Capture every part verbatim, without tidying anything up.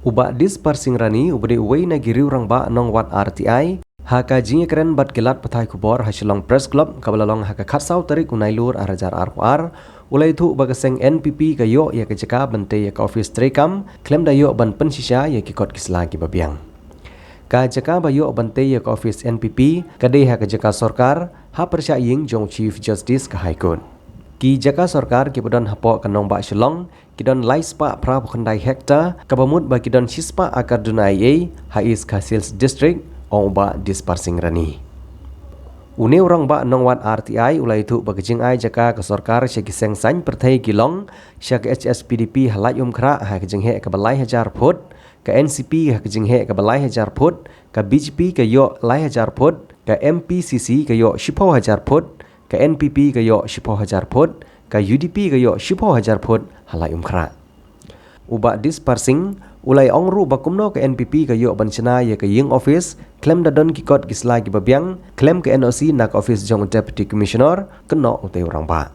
U Bah Dispar Singh Rani, uba dei uwei na ki riew rangbah Nongwat R T I, ha ka jingïakren bad ki lad pathai khubor ha Shillong Press Club, kaba la long ha ka khatsaw tarik u Nailur ar hajar arphew ar, u la ïathuh ba ka seng N P P ka ïoh ïa ka jaka ban tei ïa ka office treikam, khlem da ïoh ban pynshisha ïa ki kot ki sla kiba biang. Ka jaka ba ïoh ban tei ïa ka office N P P, ka dei ha ka jaka sorkar, ha pyrshah ïing jong Chief Justice ka High Court. Ki jaka sorkar kiba don hapoh ka nongbah Shillong, ki don lai spah phra phew khyndai hektar, kaba mut ba ki don shi spah akar duna ei ei, ha East Khasi Hills District, ong u Bah Dispar Singh Rani. Une u rangbah Nongwat R T I u la ïathuh ba ka jingai jaka ka sorkar sha ki seng saiñ pyrthei ki long, sha ka H S P D P ha Laitumkhrah ha ka jingheh kaba lai hajar phut, ka N C P ha ka jingheh kaba lai hajar phut, ka B J P ka ïoh lai hajar phut, ka M P C C ka ïoh shiphew hajar phut, ka N P P ka ïoh shiphew hajar phut, ka U D P ka ïoh shiphew hajar phut ha Laitumkhrah. U Bah Dispar Singh u la ong ruh ba kumno ka N P P ka ïoh ban shna ïa ka ïing office, khlem da don ki kot ki sla kiba biang, khlem ka N O C na ka office jong u Deputy Commissioner, kynnoh utei u rangbah.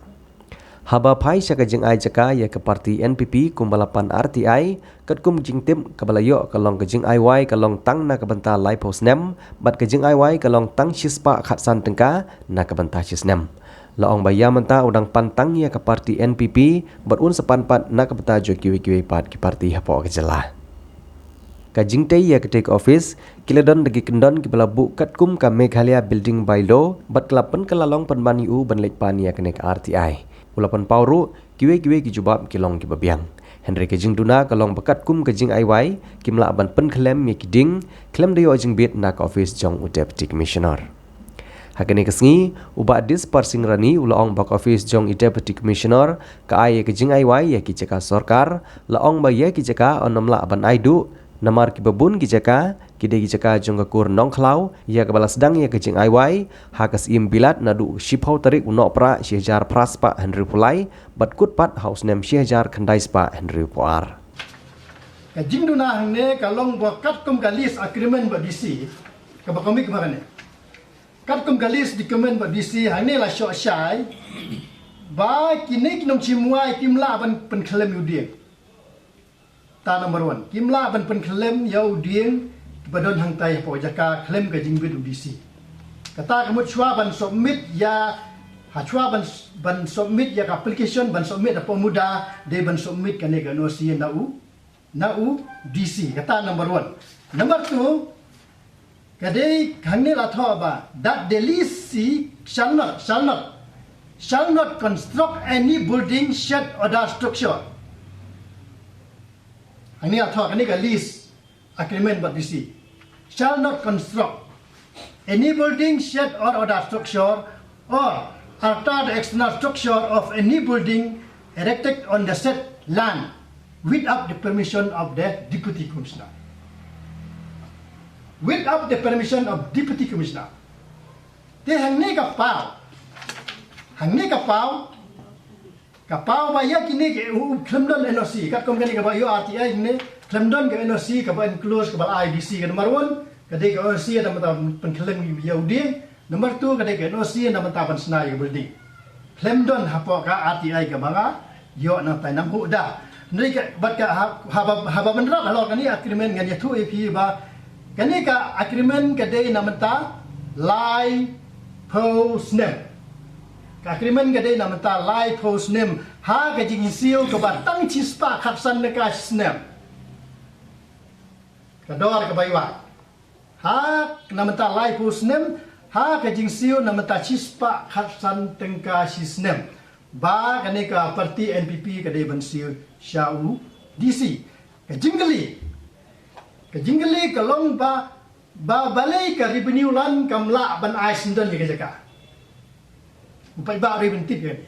Haba phai sha ka jingai jaka ïa ka party N P P kumba la pan R T I, katkum jingtip kaba la ïoh ka long ka jingai wai ka long tang na ka bynta laiphew snem, bad ka jingai wai ka long tang shi spah khatsan tyngka na ka bynta shi snem. La ong ba ïa mynta u dang pan tang ïa ka party N P P, bad un sa pan pat na ka bynta jong kiwei kiwei pat ki party hapoh ka jylla. Ka jingtei ïa katei ka office, ki la don da ki kyndon kiba la buh katkum ka Meghalaya Building Bylaw, bad ka la pynkylla long pynban ïa u ban leit pan ïa kane ka R T I. U la pynpaw ruh, kiwei kiwei ki jubab ki long kiba biang. Hynrei ka jingduna ka long ba katkum ka jingai wai, kim lah ban pynkhlem ïa ki ding, khlem da ïoh jingbit na ka office jong u Deputy Commissioner. Ha kane ka sngi, u Bah Dispar Singh Rani u la ong ba ka office jong i Deputy Commissioner, ka ai ïa ka jingai wai ïa ki jaka sorkar, la ong ba ïa ki jaka yn ym lah ban ai duh, namar kiba bun ki jaka, ki dei ki jaka jong ka kur Nongkhlaw, ïa kaba la sdang ïa ka jingai wai, ha ka Syiem Bilat naduh shiphew tarik u Nohprah shi hajar phra spah hynriewphew lai, bad kut pat ha u snem shi hajar khyndai spah hynriewphew ar. Ka jingduna hangne ka long ba katkum ka lease agreement bad D C, kaba ka mih ba kane. Katkum ka lease agreement bad D C, hangne la shoh shai, ba kine ki nongshim wai kim lah ban pynkhlem ïa u dieng. Ta number one, kim lah ban pynkhlem ïa u dieng ba don hangtai hapoh jaka khlem ka jingbit u D C. Kata ka mut shuwa ban submit ïa, ha shuwa ban, ban submit ïa ka application, ban submit hapoh MUDA, dei ban submit kane ka N O C na u, na u D C. Kata number one. Number two, ka dei hangne la thoh ba, that the lessee shall not, shall not, shall not construct any building, shed or other structure. Hangne la thoh, hangne ka lease agreement bad D C. Shall not construct any building, shed or other structure, or alter the external structure of any building erected on the said land without the permission of the Deputy Commissioner. Without the permission of Deputy Commissioner. Te hangne ka paw. Hangne ka paw. Ka paw ba ïa kine ki u, u khlem don N O C. Katkum kane kaba ïoh R T I ne, khlem don ka N O C kaba enclose kaba la ai D C ka number one. Ka dei ka N O C na ka bynta pynkhlem ïa u dieng. Number two, ka dei ka N O C na ka bynta ban shna ïa ka building. Khlem don hapoh ka R T I kaba nga ïoh nangtai, nanghuh da. Hynrei ka, bad ka ha-, haba, haba mynrap halor kane agreement ngan ïathuh ïa phi ba kane ka agreement ka dei na ka bynta laiphew snem. Ka agreement ka dei na ka bynta laiphew snem. Ha ka jingsiew kaba tang shispah khatsan tyngka shi snem. Ka dor kaba ïwai. Ha, na ka bynta laiphew snem, ha ka jingsiew na ka bynta shispah khatsan tyngka shi snem. Ba kane ka party N P P ka dei ban siew sha u D C. Ka jingkylli. Ka jingkylli ka long ba, ba balei ka Revenue Land kam lah ban ai syndon ïa ka jaka. U paidbah ruh ban tip ïa kane.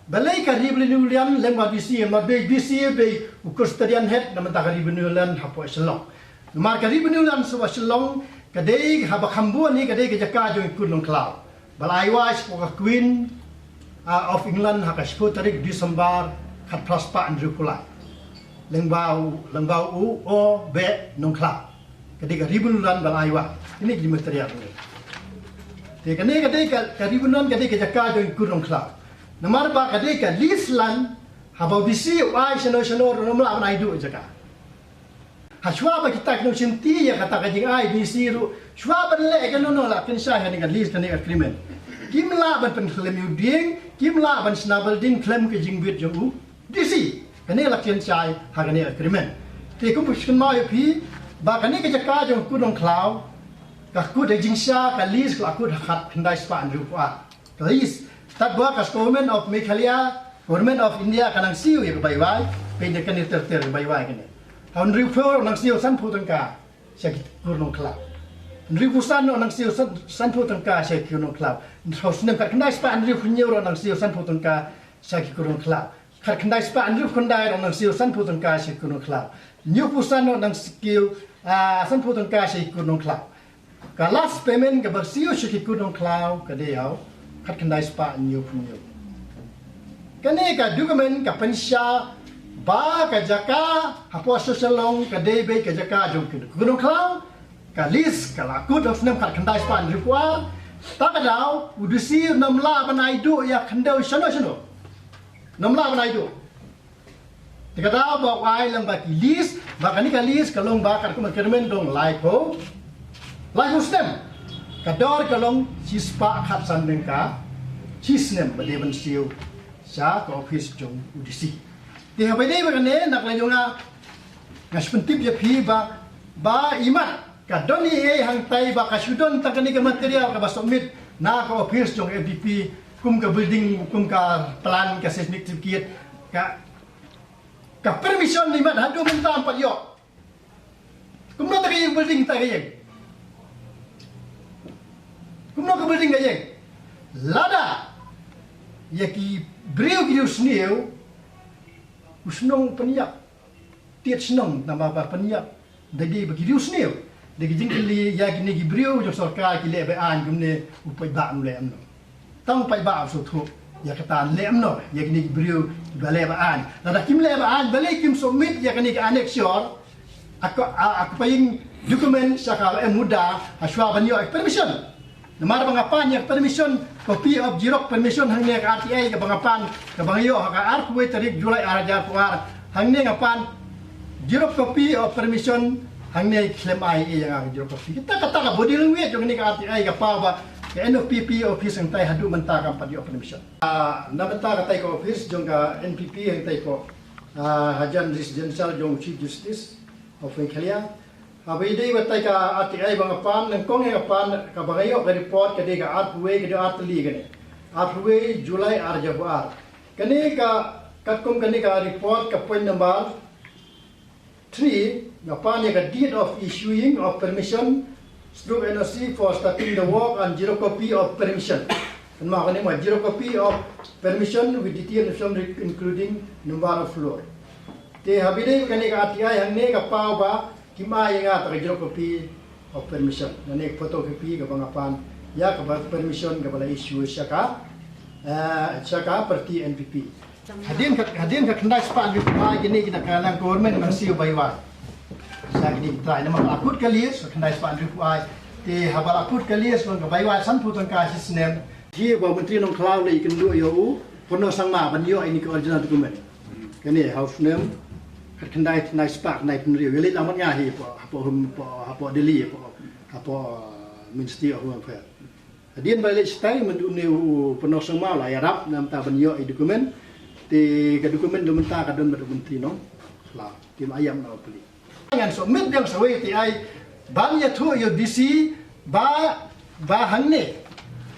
Balei ka Revenue Land lyngba D C, ma ba D C ba u custodian head na ka bynta ka Revenue Land hapoh Shillong. Namar ka Revenue Land sha Shillong ka dei, haba kham bun hi, ka dei ka jaka jong i kur Nongkhlaw. Ba la ai wai sha ka Queen, ah, of England ha ka shiphew tarik December khatphra spah hynriewphew lai. Lyngba u, lyngba u O. Beh Nongkhlaw. Ka dei ka Revenue Land ba la ai wai. Kine ki material ni. Te kane ka dei ka, ka Revenue Land ka dei ka jaka jong i kur Nongkhlaw. Namar ba ka dei ka lease land, haba u D C u ai shano shano ruh ym lah ban ai duh jaka. Hashwa ba kita ki nongshim ti ïa kata ka jingai DC ruh, shwa ban leh kano kano la pynshai ha kane ka lease, kane ka agreement, kim lah ban pynkhlem ïa u dieng, kim lah ban shna building khlem ka jingbit jong u DC. Kane la pynshai ha kane ka agreement. Te kumba shu kynmaw ïa phi ba kane ka jaka jong u Kurnongkhlaw, ka kut ha jingshisha ka lease ka la kut ha khatkhyndai spah hynriewphew ar. Ka lease, tad ba ka Government of Meghalaya, Government of India ka nang siew ïa ka Baiwai. Peit ïa kane ter ter ka Baiwai kane. Ha u hynriewphew ruh nang siew sanphew tyngka sha ki Kurnongkhlaw. Hynriewphew san ruh nang siew san, sanphew tyngka sha ki Kurnongkhlaw. Ha u snem khatkhyndai spah hynriewphew hynñiew ruh nang siew sanphew tyngka sha ki Kurnongkhlaw. Khatkhyndai spah hynriewphew khyndai ruh nang siew sanphew tyngka sha ki Kurnongkhlaw. Hynñiewphew san ruh nang siew, ah, sanphew tyngka sha ki Kurnongkhlaw. Ka last payment kaba siew sha ki Kurnongkhlaw ka dei ha u khatkhyndai spah hynñiewphew hynñiew. Kane ka document ka pynshai ba ka jaka hapoh Soshalong ka dei beit ka jaka jong ki Kurnongkhlaw. Ka lease ka la kut ha u snem khatkhyndai spah hynriewphew ar. Ta ka daw u DC um lah ban ai duh ïa khyndew shano shano. Um lah ban ai duh. Te ka daw ba u ai lang ba ki lease, ba kane ka lease ka long ba katkum agreement dong laiphew, laiphew snem. Ka dor ka long shispah khatsan tyngka shi snem ba dei ban siew sha ka office jong u DC. Te haba ïadei bad kane, na ka liang jong nga, nga shu pyntip ïa phi ba, ba imat ka don ei ei hangtai ba ka shu don tang kane ka material kaba submit na ka office jong NPP, kum ka building, kum ka plan, ka seismic certificate, ka, ka permission, imat haduh mynta ym pat ïoh. Kumno te ka ïeng building, te ka ïeng, kumno ka building ka ïeng? Lada ïa ki briew ki riewsniew, u shnong pynïap, tied shnong namar ba pynïap da ki, ba ki riewsniew. Da ki jingkylli ïa kine ki briew jong sorkar, ki leh ba-aiñ kumne, u paidbah un leh kumno? Tang u paidbah u sngewthuh ïa kata, leh kumno ïa kine ki briew ba leh ba-aiñ? Lada kim leh ba-aiñ, balei kim submit ïa kane ka annexure, a ko, a, a ko paying document sha ka MUDA hashwa ban ïoh permission? Namar ba nga pan ïa ka permission, copy of xerox permission hangne, ka RTI kaba nga pan, kaba nga ïoh ha ka arphew wei tarik July ar hajar arphew ar. Hangne nga pan xerox copy of permission, hangne khlem ai ïa nga ka xerox copy. Kata, kata ka body language jong kane ka RTI ka paw ba ka NPP office hangtai haduh mynta kam pat ïoh permission. Ah, na mynta katai ka office jong ka NPP hangtai ka, ah, hajan residential jong Chief Justice of Meghalaya. Haba ïadei bad katai ka RTI ba nga pan, nyngkong ïa nga pan, kaba nga ïoh ka report ka dei ka arphew wei, ka dei ar tylli kane. Arphew wei July ar hajar arphew ar. Kane ka, katkum kane ka report ka point number three, nga pan ïa ka deed of issuing of permission stroke NOC for starting the work and xerox copy of permission. Kynmaw kane mo, xerox copy of permission with detail including number of floor. Te haba ïadei kane ka RTI hangne ka paw ba kim ai ïa nga ta ka xerox copy of permission, lane photocopy kaba nga pan ïa kaba permission kaba la issue sha ka, eh, sha ka party NPP. Hadien ka, hadien ka khyndai spah hynriewphew ar, kine ki na ka liang government nang siew Baiwai sha kine ki trai, namar ba la kut ka lease ka khyndai spah hynriewphew ar. Te haba la kut ka lease ka Baiwai sanphew tyngka shi snem. Te ba u Myntri Nongkhlaw u la ïakynduh ïa u Purno Sangma ban ïoh ïa kine ki original document. Kane ha u snem khatkhyndai, khyndai spah khyndaiphew hynriew. Ïa leit lang bad nga hi hapoh, hapoh, hapoh, hapoh Delhi, hapoh, hapoh, uh, Ministry of Home Affairs. Hadien ba leit shatai, mynta une u Purno Sangma u la ïarap na bynta ban ïoh ïa ki document. Te ka document da mynta ka don bad u Myntri Nongkhlaw. Te ma ïam na u pli. Ngan submit biang sa wei te ai ban ïathuh ïa u DC ba, ba hangne,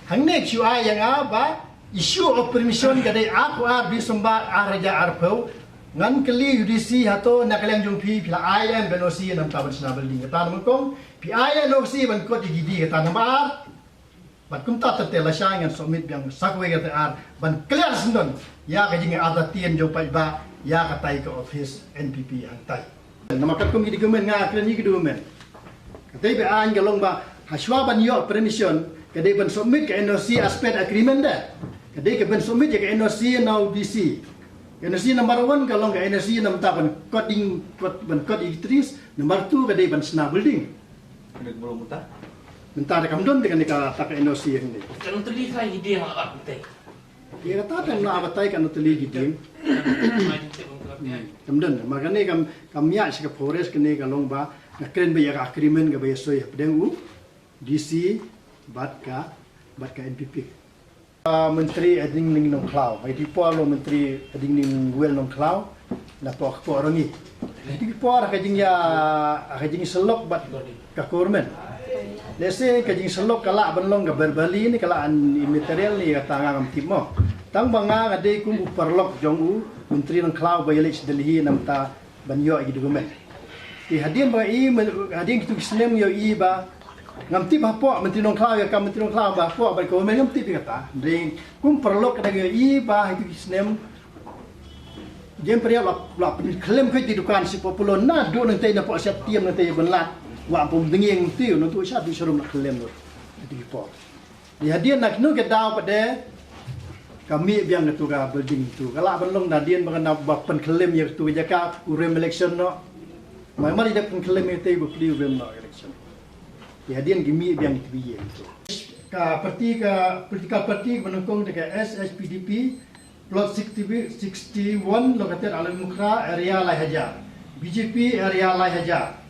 hangne ki shu ai ïa nga ba issue of permission ka dei arphew ar December ar hajar arphew. Ngan kylli ïa u DC, hato na ka liang jong phi, phi la ai em ka NOC na bynta ban shna building? Kata namar kong phi ai NOC ban kot ïa ki dieng, kata namar ar. Bad kumta te te lashai ngan submit biang sa kawei ka te ar ban clear syndon ïa ka jingartatien jong paidbah ïa katai ka office NPP hangtai. Namar katkum ki document nga kren ïa ki document. Katai ba-aiñ ka long ba hashwa ban ïoh permission ka dei ban submit ka NOC as per agreement de. Ka dei ka ban submit ïa ka NOC na u DC. Ka NOC number one ka long ka NOC na bynta ban kot dieng, kot, ban kot ïa ki trees. Number two ka dei ban shna building. Kane ka ba long mynta? Mynta da kam don te kane kata ka NOC hangne. Ka nongtylli ka ïa ki dieng la ap mynta. Ïa kata te la ap mynta ka nongtylli ki dieng. Kam don, ma kane kam, kam ïa shi ka forest kane ka long ba, nga kren ba ïa ka agreement kaba ïa soi hapdeng u D C bad ka, bad ka N P P. Ah, Myntri Adingning Nongkhlaw, ha kito ki por long Myntri Adingning Well Nongkhlaw, na pok pok rongi. Ha kito ki por ka jingïa, ka jingïasyllok bad ka government. Lehse ka jingïasyllok ka lah ban long ka verbally ne ka lah immaterial ne kata ngam tip mo. Tang ba nga nga dei kum u paralok jong u Myntri Nongkhlaw ba ïaleit sha Delhi namar ban ïoh ïa ki document. Te hadien ba i, hadien kito ki snem ïohi ba ngam tip hapoh Myntri Nongkhlaw ïa ka Myntri Nongkhlaw ba hapoh bad ka government ngam tip ïa kata. Dei kum paralok ka dang ïohi ba ha kito ki snem Jem Pria la, la pynkhlem kheit ki dukan shi populo naduh nangtei na pok Septiang nangtei ban lad. Wa pum denging tiu nangtu sha tu sharum la khlem lut. Ati ki por. Di hadien na kinu ka daw pat de ka mih biang katu ka building tu. Ka lah ban long da hadien ba ka na ba pynkhlem ïa katu ka jaka u rem election noh. Mai mari da pynkhlem ïa katu ba pli u rem noh election. Di hadien ki mih biang katu ïa katu. Ka parti ka political party ka ba nyngkong da ka S H P D P, plot sixty, sixty-one located Alai Mukhra, area lai hajar. B J P area lai hajar.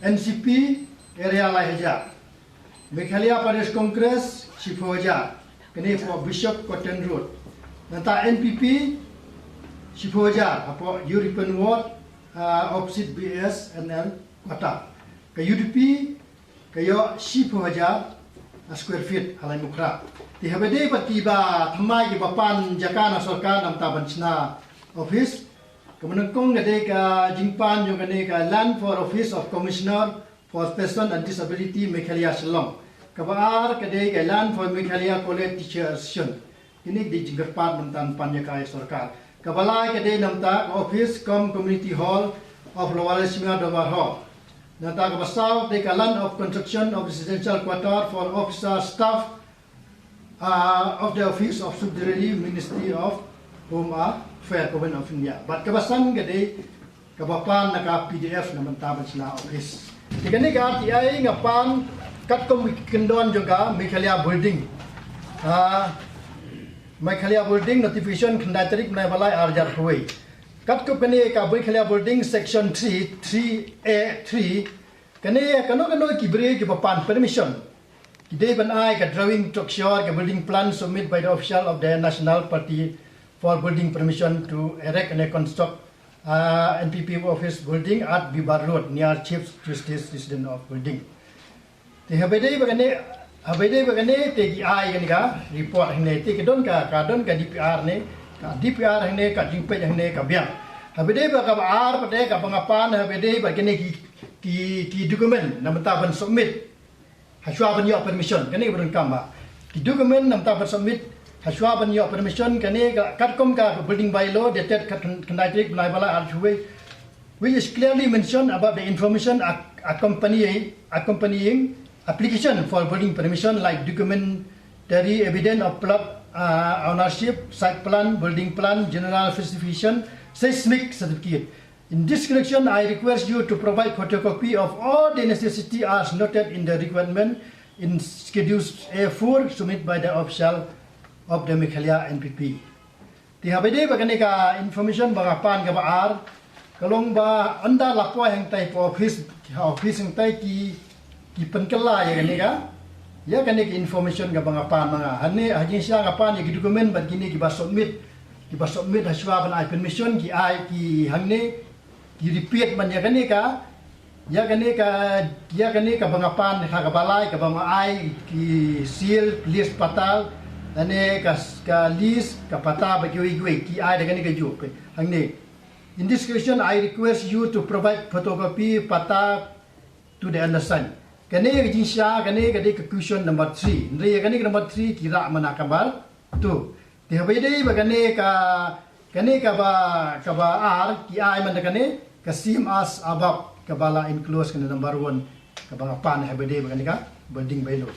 N C P area lai hajar. Meghalaya Pradesh Congress shiphew hajar. Kane hapoh Bishop Cotton Road. Nangta N P P shiphew hajar hapoh European Ward, ah, opposite B S N L quarter. Ka U D P ka ïoh shiphew hajar, ah, square feet ha Alai Mukhra. Te haba dei ba ki ba thymmai ki ba pan jaka na sorkar namar ban shna office. Ka ba nyngkong ka dei ka jingpan jong kane ka Land for Office of Commissioner for Person and Disability Meghalaya Shillong. Ka ba ar ka dei ka Land for Meghalaya College Teacher Association. Kine ki dei jingkyrpad namar ban pan jaka ïa sorkar. Ka ba lai ka dei namar ka office cum community hall of Lower Lesmia Dorbar Hall. Namar ka ba saw dei ka land of construction of residential quarter for officer staff, ah, of the Office of Subsidiary Ministry of Home Affairs, Government of India. Bad ka ba san ka dei ka ba pan na ka P D F namar ban shna office. Te kane ka R T I nga pan katkum ki kyndon jong ka Meghalaya Building. Ah, Meghalaya Building notification khyndai tarik bnai ba lai ar hajar arphew wei. Katkum kane ka Meghalaya Building section three, three A three. Kane kano kano ki briew ki ba pan permission. Ki dei ban ai ka drawing structure ka building plan submit by the official of the National Party for building permission to erect and construct, uh, N P P office building at Bibar Road near Chief Justice Resident of Building. Te haba dei ba kane, haba dei ba kane te ki ai kane ka report hangne te ka don ka, ka don ka D P R ne, ka D P R hangne ka jingpeit hangne ka biang. Haba dei ba ka ba ar pat de ka ba nga pan haba dei ba kane ki, ki, ki document namar ban submit. Hashwa ban ïoh permission, kane ka ba donkam ba. Ki document namar ban submit, hashwa ban ïoh permission, kane ka, katkum ka building bylaw, dated kat khyndai tarik bnai ba lai arphew wei, which is clearly mentioned about the information ac-, accompanying, accompanying application for building permission, like documentary evidence of plot, uh, ownership, site plan, building plan, general specification, seismic certificate. In this connection, I request you to provide photocopy of all the necessity as noted in the requirement in Schedule A four submitted by the official of the Meghalaya N P P. Te haba dei ba kane ka information ba nga pan ka ba ar, ka long ba ynda la poi hangtai pa office, ha office hangtai ki, ki pynkylla ïa kane ka, ïa kane ka information ka ba nga pan ma nga. Hangne ha jingshisha nga pan ïa ki document bad kine ki ba submit, ki ba submit hashwa ban ai permission ki ai ki hangne, ki repeat man ïa kane ka, ïa kane ka, ïa kane ka ba nga pan ha ka ba lai ka ba nga ai ki seal, list patta, lane ka, ka list, ka patta bad kiwei kiwei ki ai da kane ka juk. Hangne. In this question, I request you to provide photocopy patta to the undersigned. Kane ka jingshisha, kane ka dei ka question number three. Hynrei kane ka number three ki rah man ha ka number two. Te haba dei ba kane ka, kane ka ba, ka ba ar ki ai man da kane ka same as above ka ba la enclose kane number one ka ba nga pan haba dei ba kane ka building bylaw.